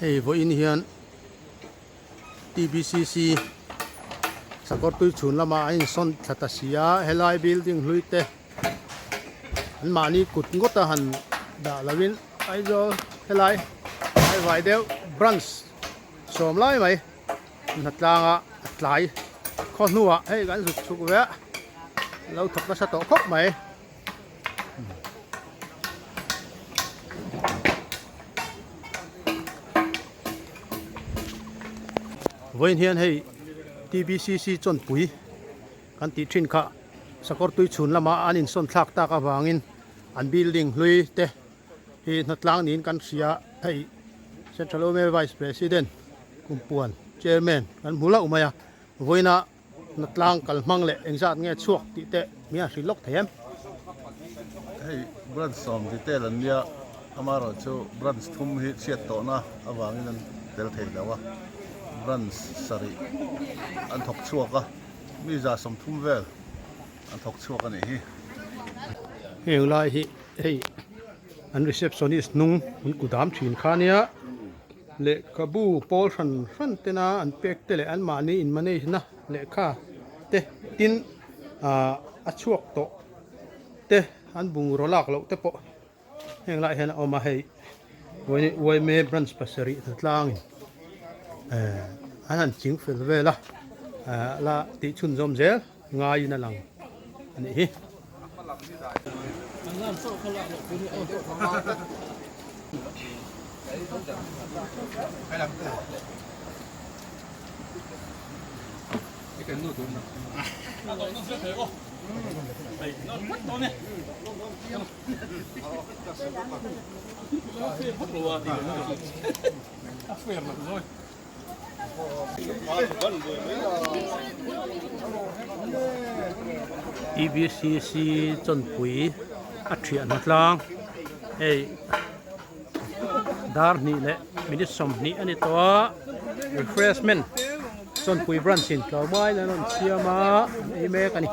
Hei vawiin hian TBCC sakawr tui chhun lamah a insawn thla ta si a, helai building hlui te an mahni kut ngawt a han dah lovin Aizawl helai hnaivai deuh branch sawm lai mai hnatlanga a tlai khaw hnuah hei kan zut chhuk ve a lo thawk nasa tawh khawp mai. Vawiin hian hei TBCC chawnpui kan tih thin kha sakawr tui chhun lama an insawn thlak tak avangin an building hlui te hi hnatlang niin kan hria hei Central Yma Vice President Kumpuan Chairman kan hmu hlauh mai a vawiina Hnatlang kal hmang leh engzat nge chhuak tih te mi a hrilh lawk thei em? Hei branch sawm detail an nia, amaherawhchu branch thum hi chhiat tawhna avangin an tel thei lo a, branch sarih an thawk chhuak a, mi 130 vel an thawk chhuak a nih hi. Heng lai hi hei an receptionist hnung an kudam thin kha nia. Lehkhabu pawl hran hran tena an pek te leh anmahni in manage na lehkha te tin ah a chhuak tawh te an bungraw lak loh te pawh heng lai hian a awm a hei yma branch pasarih hnatlangin eh an han ching fel vel a eh la tih chhunzawm zel ngaiin a lang a nih hi. TBCC chawnpui a thiah hna tlang hei dar hnih leh minute 20 a ni tawh a refreshment chawnpui branch in tlawmaiin an rawn siam a an ei mek a ni.